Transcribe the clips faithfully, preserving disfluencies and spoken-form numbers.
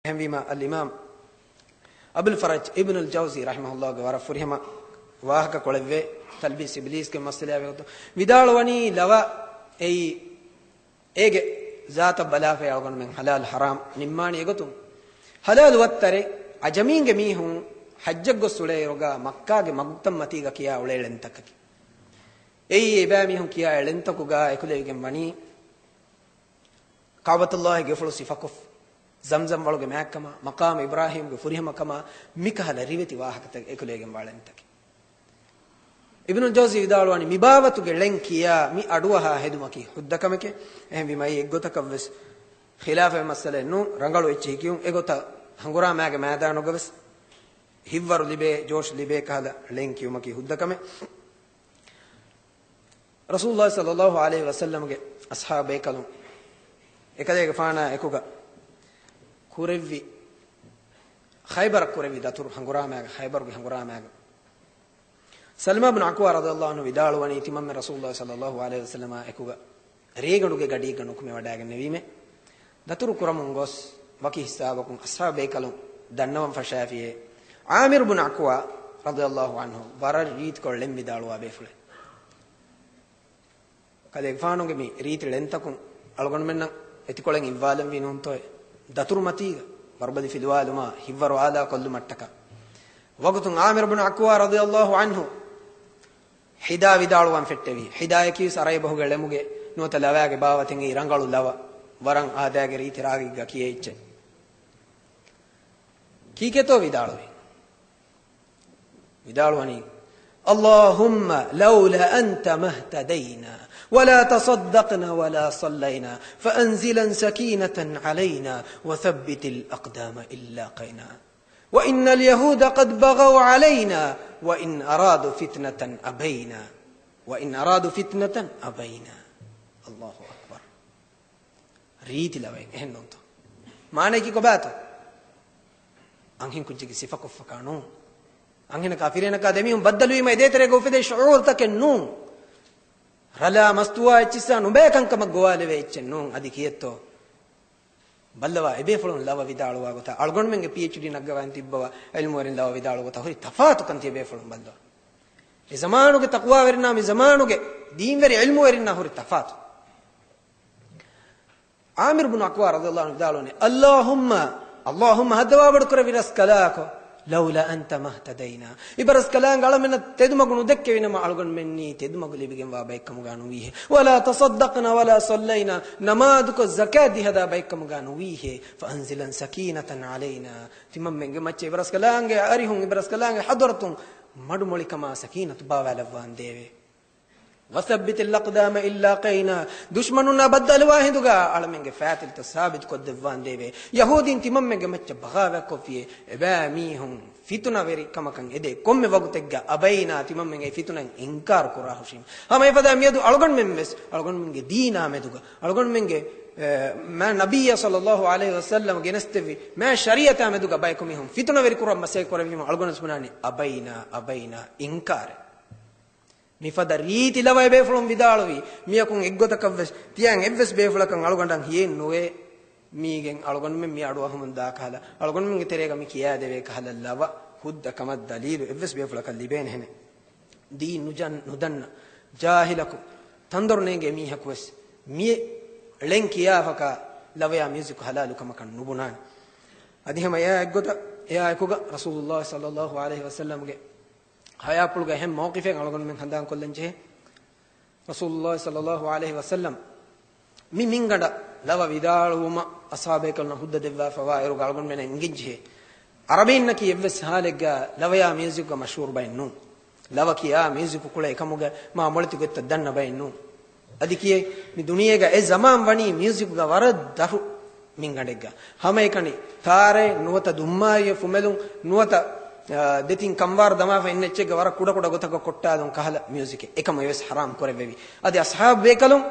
އެހެންވީމަ، އަލްއިމާމް އަބުލް ފަރަޖް އިބްނުލް ޖައުޒީ ރަޙިމަހުﷲގެ ވަރަށް ފުރިހަމަ ވާހަކަ ކޮޅެއްވޭ، ތަލްބީސް އިބްލީސްގެ މައްސަލައާ ވެގޮތުން ވިދާޅުވަނީ، ލަވަ އެއީ އޭގެ ޒާތަށް ބަލާފައި އަޅުގަނޑުމެން ޙަލާލް ޙަރާމް ނިންމާނީ އެގޮތުން. ޙަލާލު ވައްތަރެއް ޢަޖަމީންގެ މީހުން ޙައްޖަށް ގޮސް އުޅޭއިރުގަ މައްކާގެ މަގުތައް މަތީގަ ކިޔާ އުޅޭ ޅެންތަކަކީ. އެއީ އެބައިމީހުން ކިޔާ އެ ޅެންތަކުގަ އެކުލެވިގެން ވަނީ، ކަޢުބަތުﷲގެ ގެފުޅު ސިފަކޮށް، ޒަމްޒަމް ވަޅުގެ މާތްކަމާ، މަޤާމު އިބްރާހީމްގެ ފުރިހަމަކަމާ، މިކަހަލަ ރިވެތި ވާހަކަތައް އެކުލެވިގެންވާ ޅެންތަކެއް. އިބްނުލް ޖައުޒީ ވިދާޅުވަނީ، މި ބާވަތުގެ ޅެން ކިޔާ މި އަޑުއަހާ ހެދުމަކީ ހުއްދަ ކަމެކޭ. އެހެންވީމަ އެއީ އެއްގޮތަކަށްވެސް ޚިލާފެއް މައްސަލައެއް ނޫން، ރަނގަޅު އެއްޗެހި ކިޔުން. އެގޮތަށް ހަނގުރާމާގެ މައިދާނުގަވެސް ހިތްވަރު ލިބޭ، ޖޯޝް ލިބޭ ކަހަލަ ޅެން ކިޔުމަކީ ހުއްދަ ކަމެއް. ރަސޫލުﷲ ޞައްލަﷲ ޢަލައިހި ވަސައްލަމްގެ އަޞްޙާބު ބޭކަލުން އެކަލޭގެފާނާ އެކުގަ ކުރެއްވި، ޚައިބަރަށް ކުރެއްވި ދަތުރު ހަނގުރާމާގަ، ޚައިބަރުގެ ހަނގުރާމާގަ، ސަލްމާ ބުނު ޢަކްވާ ރަޟިޔަﷲ ޢަންހު ވިދާޅުވަނީ، ތިމަންމެ ރަސޫލުﷲ ޞައްލަﷲ ޢަލައިހި ވަސައްލަމާ އެކުގަ ރޭގަނޑުގެ ގަޑީގަ ނުކުމެވަޑައިގެންނެވީމެ. ދަތުރު ކުރަމުން ގޮސް، ވަކި ހިސާބަކުން އަޞްޙާބު ބޭކަލުން ދަންނަވަން ފަށާފިޔޭ، ޢާމިރު ބުނު ޢަކްވާ ރަޟިޔަﷲ ޢަންހު ވަރަށް ރީތިކޮށް ޅެން ވިދާޅުވާ ބޭފުޅެއް. ކަލޭގެފާނުގެ މި ރީތި ޅެންތަކުން އަޅުގަނޑުމެންނަށް އެތިކޮޅެއް އިއްވާލަންވީ ނޫންތޯއޭ؟ ދަތުރު މަތީގަ ވަރުބަލި ފިލުވާލުމާ، ހިތްވަރު އާލާ ކޮށްލުމަށްޓަކާ. ވަގުތުން ޢާމިރު ބުނު ޢަކްވާ ރަޟިޔަﷲ ޢަންހު ޙިދާ ވިދާޅުވާން ފެއްޓެވި. ޙިދާއަކީވެސް ޢަރަބި ބަހުގެ ޅެމުގެ ނުވަތަ ލަވާގެ ބާވަތެއް އެއީ، ރަނގަޅު ލަވަ، ވަރަށް އާދައިގެ ރީތި ރާގެއްގަ ކިޔޭ އެއްޗެއް. ކީކޭތޯ ވިދާޅުވީ؟ ވިދާޅުވަނީ، اللهم لولا أنت ما اهتدينا ولا تصدقنا ولا صلينا فأنزلا سكينة علينا وثبت الأقدام إن لاقينا. وإن اليهود قد بغوا علينا وإن أرادوا فتنة أبينا. وإن أرادوا فتنة أبينا. الله أكبر. ރީތި ލަވައެއް، އެހެން ނޫންތޯ؟ މާނައަކީ ކޮބާތޯ؟ އަންހެން ކުއްޖެއްގެ ސިފަކޮށްފަކާ ނޫން. އަންހެނަކާ ފިރިހެނަކާ ދެމީހުން ބައްދަލުވީމަ އެދޭތެރޭގަ އުފެދޭ ޝުޢޫރުތަކެއް ނޫން. ރަލާ މަސްތުވާ އެއްޗިއްސާ ނުބައި ކަންކަމަށް ގޮވާލެވޭ އެއްޗެއް ނޫން. އަދި ކިއެއްތޯ؟ ބައްލަވާ، އެބޭފުޅުން ލަވަ ވިދާޅުވާ ގޮތާ، އަޅުގަނޑުމެންގެ ޕީއެޗްޑީ ނަގަވާން ތިއްބަވާ ޢިލްމުވެރިން ލަވަ ވިދާޅު ގޮތާ ހުރި ތަފާތުކަން ތިޔަބޭފުޅުން ބައްލަވާ. އެ ޒަމާނުގެ ތަޤްވާވެރިންނާ މި ޒަމާނުގެ ދީންވެރި ޢިލްމުވެރިންނާ ހުރި ތަފާތު. ޢާމިރު ބުނު ޢަކްވާ ރަޟިޔަﷲ ޢަންހު ވިދާޅުވަނީ، اللهم، اللهم ހައްދަވާ ބޮޑުކުރެއްވި ރަސްކަލާކޮ، لولا أنت ما اهتدينا. އިބަ ރަސްކަލާނގެ އަޅަމެންނަށް ތެދުމަގު ނުދެއްކެވިނަމަ އަޅުގަނޑުމެންނީ ތެދުމަގު ލިބިގެންވާ ބައެއްކަމުގަ ނުވީހޭ. ولا تصدقنا ولا صلينا. ނަމާދުކޮށް ޒަކާތް ދީހަދާ ބައެއްކަމުގަ ނުވީހޭ. فأنزلا سكينة علينا. ތިމަންމެންގެ މައްޗަށް އިބަ ރަސްކަލާނގެ އަރިހުން، އިބަ ރަސްކަލާނގެ ޙަޟްރަތުން މަޑުމޮޅިކަމާ ސަކީނަތު ބާވާލައްވާނދޭވެ. وثبت الأقدام إن لاقينا. ދުޝްމަނުންނާ ބައްދަލުވާ ހިނދުގަ އަޅަމެންގެ ފައިތިލިތައް ސާބިތުކޮށްދެއްވާނދޭވެ. ޔަހޫދީން ތިމަންމެންގެ މައްޗަށް ބަޣާވާތްކޮށްފިޔޭ، އެބައިމީހުން ފިތުނަވެރި ކަމަކަށް އެދޭ ކޮންމެ ވަގުތެއްގަ، أبينا، ތިމަންމެން އެ ފިތުނައިން އިންކާރު ކުރާހުށީމެ. ހަމަ އެފަދަ މިއަދު އަޅުގަނޑުމެން ވެސް އަޅުގަނޑުމެންގެ ދީނާ މެދުގަ، އަޅުގަނޑުމެންގެ، އެ، މާ ނަބިއްޔާ ޞައްލަﷲ ޢަލައިހި ވަސައްލަމަ ގެނެސްދެއްވި މާ ޝަރީޢަތާ މެދުގަ ބަޔަކު މީހުން ފިތުނަވެރި ކުރަން މަސައްކަތް ކުރެއްވީމަ އަޅުގަނޑު ވެސް ބުނާނީ أبينا، أبينا، އިންކާރެއް. މިފަދަ ރީތި ލަވައެއް ބޭފުޅުން ވިދާޅުވީ، މިޔަކުން އެއްގޮތަކަށްވެސް ތިޔަން އެއްވެސް ބޭފުޅަކަށް އަޅުގަނޑަށް ހިޔެއް ނުވޭ. މީގެން އަޅުގަނޑުމެން މި އަޑުއަހަމުން ދާ ކަހަލަ، އަޅުގަނޑުމެންގެ ތެރޭގަ މި ކިޔާދެވޭ ކަހަލަ ލަވަ ހުއްދަ ކަމަށް ދަލީލު އެއްވެސް ބޭފުޅަކަށް ލިބޭނެހެނެއް. ދީން ނުޖަން-، ނުދަންނަ ޖާހިލަކު، ތަންދޮރު ނޭނގޭ މީހަކުވެސް މި ޅެން ކިޔާފަކާ ލަވަޔާ މިއުޒިކު ހަލާލު ކަމަކަށް ނުބުނާނެ. އަދި ހަމަ އެއާ އެއްގޮތަށް އެއާ އެކުގަ ރަސޫލުﷲ ޞައްލަﷲ ޢަލައިހި ވަސައްލަމްގެ ޙަޔާތްޕުޅުގަ އެހެން މައުޤިފެއް އަޅުގަނޑުމެން ހަނދާންކޮށްލަން ޖެހޭ. ރަސޫލުﷲ ޞައްލަﷲ ޢަލައިހި ވަސައްލަމް މި މިންގަނޑަށް ލަވަ ވިދާޅުވުމަށް އަޞްޙާބޭކަލުންނަށް ހުއްދަ ދެއްވާފަވާ އިރުގަ އަޅުގަނޑުމެންނަށް އެނގެން ޖެހޭ، ޢަރަބީންނަކީ އެއްވެސް ހާލެއްގަ ލަވަޔާ މިއުޒިކުގަ މަޝްހޫރު ބައެއް ނޫން. ލަވަ ކިޔާ މިއުޒިކު ކުޅޭ އެކަމުގަ މާ މޮޅެތި ގޮތްތައް ދަންނަ ބައެއް ނޫން. އަދި ކިޔޭ، މި ދުނިޔޭގަ އެ ޒަމާން ވަނީ މިއުޒިކުގަ ވަރަށް ދަށު މިންގަނޑެއްގަ. ހަމައެކަނި ތާރެއް ނުވަތަ ދުންމާއިއެއް ފުމެލުން ނުވަތަ، އާ، ދެތިން ކަންވާރު ދަމާފަ އިންނަ އެއްޗެއްގަ ވަރަށް ކުޑަކުޑަ ގޮތަކަށް ކޮއްޓާލުން ކަހަލަ މިއުޒިކެއް. އެކަމަށް އެވެސް ޙަރާމް ކުރެއްވެވި. އަދި އަޞްޙާބު ބޭކަލުން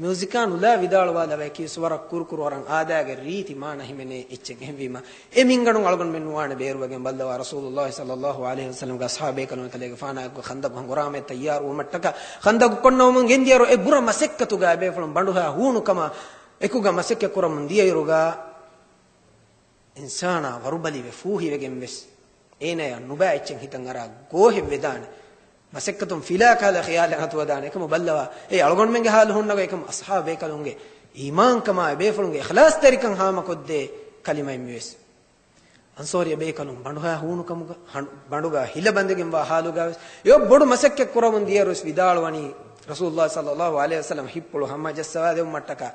މިއުޒިކާ ނުލާ ވިދާޅުވާ ލަވަޔަކީ ވަރަށް ކުރުކުރު ވަރަށް އާދައިގެ ރީތި މާނަ ހިމެނޭ އެއްޗެއް. އެހެންވީމަ، އެ މިންގަނޑުން އަޅުގަނޑުމެން ނުވާނެ ބޭރުވެގެން ބައްލަވާ ރަސޫލުﷲ ޞައްލަﷲ ޢަލައިހި ވަސައްލަމްގެ އަޞްޙާބޭކަލުން އެކަލޭގެފާނާއެކު ޚަންދަޤު ހަނގުރާމައަށް ތައްޔާރުވުމަށްޓަކާ ޚަންދަޤު ކޮންނަވަމުން ގެންދިޔައިރު އެ ބުރަ މަސައްކަތުގަ އެބޭފުޅުން ބަނޑުހާ ހޫނުކަމާ އެކުގަ މަސައްކަތް ކުރަމުން ދިޔައިރުގަ އިންސާނާ ވަރުބަލިވެ ފޫހިވެގެން ވެސް އޭނަޔަށް ނުބައި އެއްޗެއް ހިތަށް އަރާ ގޯހެއް ވެދާނެ. މަސައްކަތުން ފިލާކަހަލަ ޚިޔާލެއް އަތުވަދާނެ. އެކަމަ ބައްލަވާ، އެ އަޅުގަނޑުމެންގެ ހާލު ހުންނަގޮތް އެކަމަ އަޞްޙާބު ބޭކަލުންގެ އީމާންކަމާ އެބޭފުޅުންގެ އިޚްލާޞްތެރިކަން ހާމަކޮށްދޭ ކަލިމައެއް މިވެސް. އަންޞާރީ ބޭކަލުން ބަނޑުހައި ހޫނުކަމުގަ، ހަނޑު-، ބަނޑުގަ ހިލަ ބަނދެގެންވާ ހާލުގަވެސް އެ ބޮޑު މަސައްކަތް ކުރަމުން ދިޔައިރުވެސް ވިދާޅުވަނީ ރަސޫލުﷲ ޞައްލަﷲ ޢަލައިހި ވަސައްލަމަ ހިތްޕުޅު ހަމަޖައްސަވާދެއްވުމަށްޓަކާ،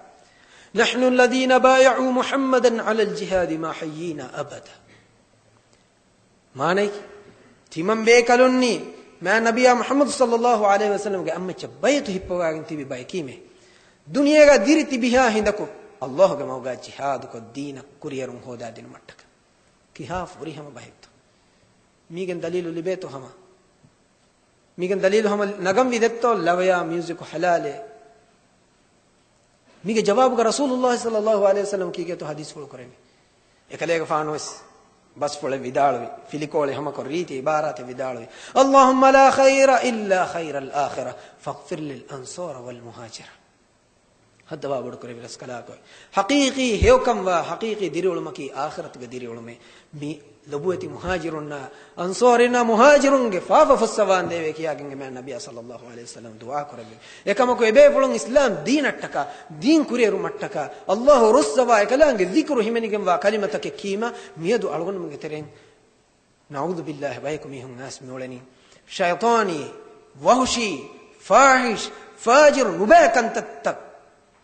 نحن الذين بايعوا محمدا على الجهاد ما حيينا أبدا. މާނައަކީ، ތިމަން ބޭކަލުންނީ މާ ނަބިޔާ މުޙައްމަދު ޞައްލަﷲ ޢަލައިހި ވަސައްލަމްގެ އަތްމައްޗަށް ބައިޢަތު ހިއްޕަވާގެން ތިބި ބައެކީމޭ. ދުނިޔޭގަ ދިރި ތިބިހާ ހިނދަކު ﷲގެ މަގުގަ ޖިހާދުކޮށް ދީނަށް ކުރިއެރުން ހޯދާދިނުމަށްޓަކަ. ކިހާ ފުރިހަމަ ބަހެއްތޯ؟ މީގެން ދަލީލު ލިބޭތޯ ހަމަ؟ މީގެން ދަލީލު ހަމަ ނަގަންވީ ދެއްތޯ ލަވަޔާ މިއުޒިކު ޙަލާލޭ؟ މީގެ ޖަވާބުގަ ރަސޫލުﷲ ޞައްލަﷲ ޢަލައިހި ވަސައްލަމް ކީކޭތޯ ޙަދީޘްފުޅު ކުރެއްވީ؟ އެކަލޭގެފާނުވެސް ބަސްފުޅެއް ވިދާޅުވި، ފިލިކޯޅެއް ހަމަކޮށް ރީތި ޢިބާރާތެއް ވިދާޅުވި، اللهم لا خير إلا خير الآخرة فاغفر للأنصار والمهاجرة. ހައްދަވާ ބޮޑުކުރެއްވި ރަސްކަލާކޮ، ޙަޤީޤީ ހެޔޮކަންވާ ޙަޤީޤީ ދިރިއުޅުމަކީ އާޚިރަތުގެ ދިރިއުޅުމޭ. މި ލޮބުވެތި މުހާޖިރުންނާ އަންޞާރީންނާ މުހާޖިރުންގެ ފާފަ ފުއްސަވާންދޭވޭ ކިޔާގެން މާ ނަބިޔާ ޞައްލަﷲ ޢަލައިހި ވަސައްލަމް ދުޢާ ކުރެއްވި. އެކަމަކު އެބޭފުޅުން އިސްލާމް ދީނަށްޓަކާ، ދީން ކުރިއެރުމަށްޓަކާ، ﷲ ރުއްސަވާ އެކަލާނގެ ޛިކުރު ހިމެނިގެންވާ ކަލިމަތަކެއް ކީމާ، މިއަދު އަޅުގަނޑުމެންގެ ތެރެއިން ނަޢޫޛުބިﷲ ބަޔަކު މީހުން އައިސް މިއުޅެނީ ޝައިޠާނީ، ވަޙުޝީ، ފާޙިޝް، ފާޖިރު ނުބައި ކަންތައްތައް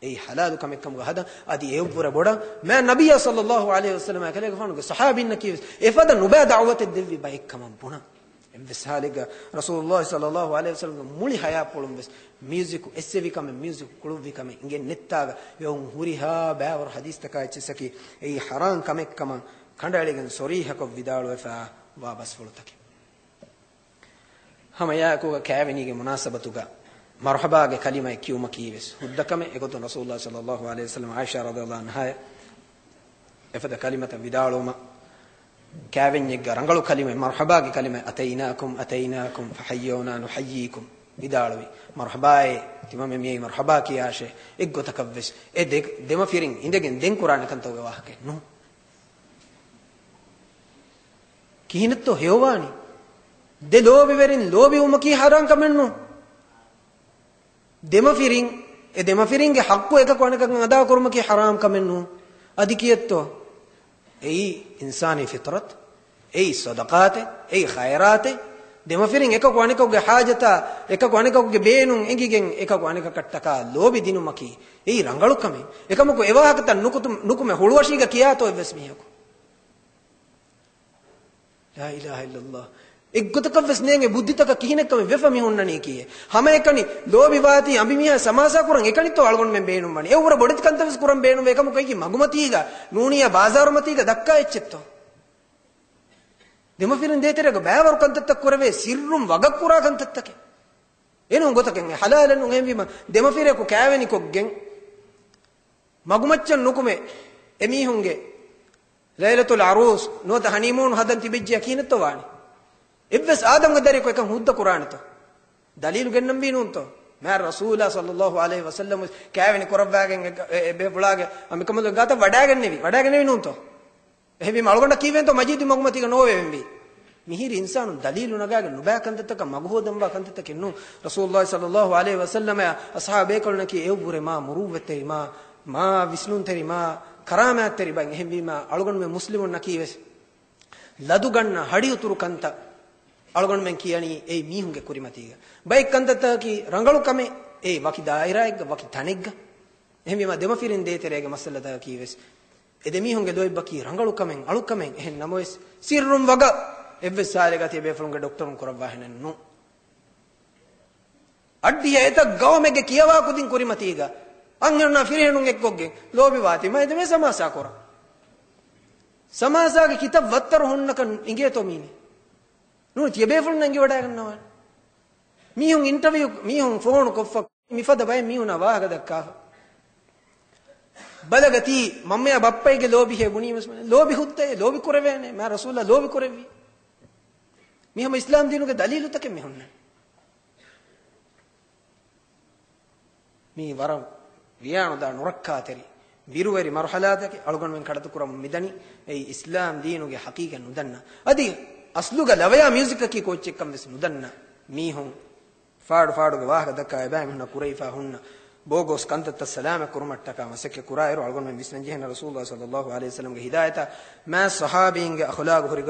އެއީ ޙަލާލު ކަމެއްކަމުގަ ހަދަން. އަދި އެއަށްވުރެ ބޮޑަށް މާ ނަބިއްޔާ ޞައްލަﷲ ޢަލައިހި ވަސައްލަމާ ކަލޭގެފާނުގެ ޞަޙާބީންނަކީވެސް އެފަދަ ނުބައި ދަޢުވަތެއް ދެއްވި ބައެއްކަމަށް ބުނަން. އެއްވެސް ޙާލެއްގަ ރަސޫލުﷲ ޞައްލަﷲ ޢަލައިހި ވަސައްލަމްގެ މުޅި ޙަޔާތްޕުޅުންވެސް މިއުޒިކު އެއްސެވި ކަމެއް، މިއުޒިކު ކުޅުއްވި ކަމެއް އިނގެން ނެއްތާގަ އެއޮތް ހުރިހާ ބައިވަރު ޙަދީޘްތަކާ އެއްޗިއްސަކީ އެއީ ޙަރާން ކަމެއްކަމަށް ކަނޑައެޅިގެން ޞަރީޙަކޮށް ވިދާޅުވެފަ ވާ ބަސްފުޅުތަކެއް. ހަމައެއާއެކުގަ ކާވެނީގެ މުނާސަބަތުގަ މަރްޙަބާގެ ކަލިމައެއް ކިޔުމަކީވެސް ހުއްދަ ކަމެއް. އެގޮތުން ރަސޫލުﷲ ޞައްލަﷲ ޢަލައިހި ވަސައްލަމް ޢާއިޝާ ރަޟިޔަﷲ ޢަންހާއަށް އެފަދަ ކަލިމަތައް ވިދާޅުވުމަށް، ކާވެންޏެއްގަ ރަނގަޅު ކަލިމައެއް، މަރްޙަބާގެ ކަލިމައެއް، أتيناكم، أتيناكم، فحيونا نحييكم ވިދާޅުވި. މަރްޙަބާއޭ، ތިމަންމެން މިއައީ މަރްޙަބާ ކިޔާށޭ. އެއްގޮތަކަށްވެސް އެ ދެ-، ދެމަފިރިން އިނދެގެން ދެން ކުރާނެ ކަންތައްގެ ވާހަކައެއް ނޫން. ކިހިނެއްތޯ ހެޔޮވާނީ؟ ދެ ލޯބިވެރިން ލޯބިވުމަކީ ޙަރާން ކަމެއް ނޫން. ދެމަފިރިން، އެ ދެމަފިރިންގެ ޙައްޤު އެކަކު އަނެކަކަށް އަދާކުރުމަކީ ޙަރާމް ކަމެއް ނޫން. އަދި ކިއެއްތޯ؟ އެއީ އިންސާނީ ފިޠްރަތު، އެއީ ޞަދަޤާތެއް، އެއީ ޚައިރާތެއް. ދެމަފިރިން އެކަކު އަނެކަކުގެ ޙާޖަތާ، އެކަކު އަނެކަކުގެ ބޭނުން އެނގިގެން އެކަކު އަނެކަކަށްޓަކާ ލޯބި ދިނުމަކީ އެއީ ރަނގަޅު ކަމެއް. އެކަމަކު އެވާހަކަތައް ނުކުތު-، ނުކުމެ ހުޅުވަށީގަ ކިޔާތޯ އެއްވެސް މީހަކު؟ ލާ އިލާހަ އިއްލައްލާހް. އެއްގޮތަކަށްވެސް ނޭނގެ ބުއްދިތަކަށް ކިހިނެއްކަމެއް ވެފަ މި ހުންނަނީކީއޭ. ހަމައެކަނި ލޯބިވާތީ އަނބިމީހާ ސަމާސާކުރަން އެކަނިތޯ އަޅުގަނޑުމެން ބޭނުންވަނީ. އެއްވުރެ ބޮޑެތި ކަންތައްވެސް ކުރަން ބޭނުންވޭ. އެކަމަކު އެކި މަގުމަތީގަ ނޫނިއްޔާ ބާޒާރުމަތީގަ ދައްކާ އެއްޗެއްތޯ؟ ދެމަފިރިން ދޭތެރޭގަ ބައިވަރު ކަންތައްތައް ކުރެވޭ، ސިއްރުން ވަގަށް ކުރާ ކަންތައްތަކެއް. އެނޫން ގޮތަކެއް ޙަލާލެއް ނޫން. އެހެންވީމަ ދެމަފިރިއަކު ކާވެނިކޮށްގެން މަގުމައްޗަށް ނުކުމެ އެމީހުންގެ ލައިލަތުލް ޢަރޫސް ނުވަތަ ހަނީމޫނު ހަދަން ތިބެއްޖެޔާ ކިހިނެއްތޯ ވާނީ؟ އެއްވެސް އާދަމްގެ ދަރިޔަކު އެކަން ހުއްދަ ކުރާނެތޯ؟ ދަލީލު ގެންނަންވީ ނޫންތޯ؟ މާ ރަސޫލާ ޞައްލަﷲ ޢަލައިހި ވަސައްލަމް ކާވެނި ކުރައްވާގެން އެ، އެ، އެބޭފުޅާގެ އަނބިކަނބަލުގެ ގާތަށް ވަޑާގެންނެވި، ވަޑާގެންނެވި ނޫންތޯ؟ އެހެންވީމަ އަޅުގަނޑަށް ކީއްވެންތޯ މަޖީދު މަގުމަތީގަ ނޯވެވެންވީ؟ މިހިރީ އިންސާނުން ދަލީލު ނަގާގެން ނުބައި ކަންތައްތަކަށް މަގުހޯދަންވާ ކަންތައްތަކެއް ނޫން. ރަސޫލުﷲ ޞައްލަﷲ ޢަލައިހި ވަސައްލަމަ އަޞްޙާބު ބޭކަލުންނަކީ އެއަށްވުރެ މާ މުރުއްވަތްތެރި، މާ، މާ ވިސްނުންތެރި، މާ ކަރާމާތްތެރި ބައެއް. އެހެންވީމާ އަޅުގަނޑުމެން މުސްލިމުންނަކީވެސް ލަދުގަންނަ ހަޑިހުތުރު ކަންތައް އަޅުގަނޑުމެން ކިޔަނީ އެއީ މީހުންގެ ކުރިމަތީގަ. ބައެއް ކަންތައްތަކަކީ ރަނގަޅު ކަމެއް، އެއީ ވަކި ދާއިރާއެއްގަ، ވަކި ތަނެއްގަ. އެހެންވީމާ ދެމަފިރިން ދޭތެރޭގެ މައްސަލަތަކަކީވެސް އެ ދެމީހުންގެ ލޯތްބަކީ ރަނގަޅު ކަމެއް، އަޅުކަމެއް. އެހެން ނަމަވެސް، ސިއްރުން ވަގަށް އެއްވެސް ސާލެއްގަ ތިޔަބޭފުޅުންގެ ޑޮކްޓަރުން ކުރައްވާ ހެނެއް ނޫން. އައްޑިހަ އެތައް ގައުމެއްގެ ކިޔަވާ ކުދިން ކުރިމަތީގަ، އަންހެނުންނާ ފިރިހެނުން އެއްކޮށްގެން ލޯބިވާތީ މައިދެމޭ ސަމާސާ ކުރަން. ސަމާސާގެ ކިތައް ވައްތަރު ހުންނަކަން އިނގޭތޯ މީނެ؟ ނޫނީ ތިޔަބޭފުޅުންނަށް އިނގިވަޑައިގަންނަވާނެ. މީހުން އިންޓަވިއު، މީހުން ފޯނު ކޮށްފަ މިފަދަ ބައެއް މީހުނާ ވާހަކަ ދައްކާފަ. ބަލަގަތީ މަންމަޔާ ބައްޕައިގެ ލޯބިހޭ ބުނީމަސް ލޯބި ހުއްދައޭ، ލޯބި ކުރެވޭނެ، މާ ރަސޫލާ ލޯބި ކުރެއްވީ. މި ހަމަ އިސްލާމް ދީނުގެ ދަލީލުތަކެއް މި ހުންނަނީ. މީ ވަރަށް ވިޔާނުދާ ނުރައްކާތެރި ބިރުވެރި މަރުހަލާތަކެއް އަޅުގަނޑުމެން ކަނޑަތު ކުރަމުން މިދަނީ. އެއީ އިސްލާމް ދީނުގެ ޙަޤީޤަތް ނުދަންނަ، އަދި އަސްލުގަ ލަވަޔާ މިއުޒިކަކީ ކޯއްޗެއްކަން ވެސް ނުދަންނަ މީހުން ފާޑު ފާޑުގެ ވާހަކަ ދައްކާ އެބައިމީހުންނަށް ކުރެވިފާ ހުންނަ ބޯގޯސް ކަންތައްތައް ސަލާމަތް ކުރުމަށްޓަކާ މަސައްކަތް ކުރާއިރު، އަޅުގަނޑުމެން ވިސްނަން ޖެހޭނެ ރަސޫލުﷲ ޞައްލަﷲ ޢަލައިހި ވަސައްލަމްގެ ހިދާޔަތާ މާތް ޞަޙާބީންގެ އަޚުލާގު ހުރި